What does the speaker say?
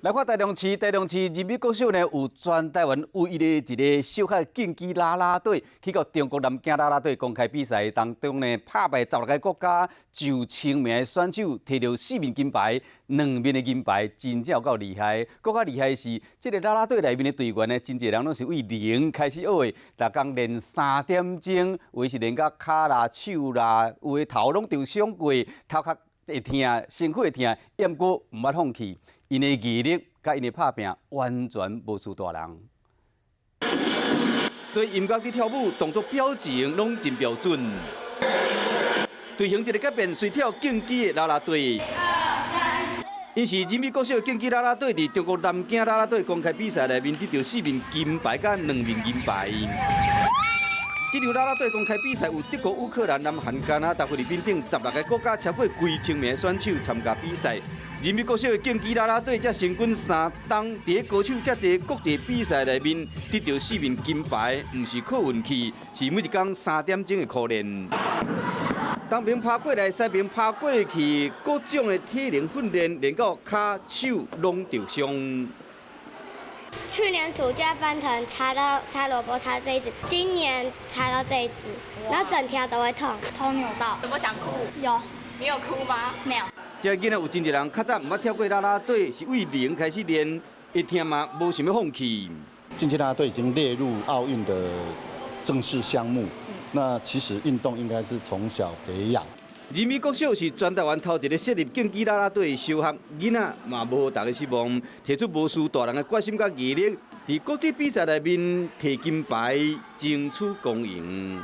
來看臺中市，臺中市人民國小呢有全臺灣唯一的一个小學競技啦啦隊，去到中國南京啦啦隊公開比賽當中呢，拍敗16个國家上千名的選手，提著四面金牌，兩面的銀牌，真正有夠厲害。閣較厲害的是，這个啦啦隊內面的隊員呢，真濟人攏是為零開始學的，逐工練3點鐘，有的是練甲跤啦、手啦，有的頭攏受傷過，頭殼會疼，身軀會疼，毋過毋捌放棄。𪜶的毅力佮𪜶的拍拚，完全無輸大人。對音樂佇跳舞，動作表情攏真標準。隊形一个改變，隨跳競技的啦啦隊。𪜶是人民國小競技啦啦隊，佇中國南京啦啦隊公開比賽內面得著四面金牌佮兩面銀牌。這場啦啦隊公開比賽有德國、烏克蘭、南韓、加拿大、菲律賓等16个國家超過幾千名選手參加比賽。人民國小的競技啦啦隊才成軍三冬，佇高手遮濟國際比賽內面得著四面金牌，毋是靠運氣，是每一工3點鐘的苦練。東邊拍過來，西邊拍過去，各種的體能訓練，練到跤手攏受傷。去年暑假翻騰插到插蘿蔔插這一隻，今年插到這一隻，然後整條都會痛，頭扭到。有沒有想哭？有。你有哭嗎？沒有。這个囡仔有真濟人較早毋捌跳過啦啦隊，是為零開始練，會疼嘛，無想欲放棄。競技啦啦隊已經列入奧運的正式項目，那其實運動應該是從小培養。人民國小是全臺灣頭一个設立競技啦啦隊的小學，囡仔嘛無予大家失望，提出無輸大人的決心佮毅力，佇國際比賽內面提金牌，爭取光榮。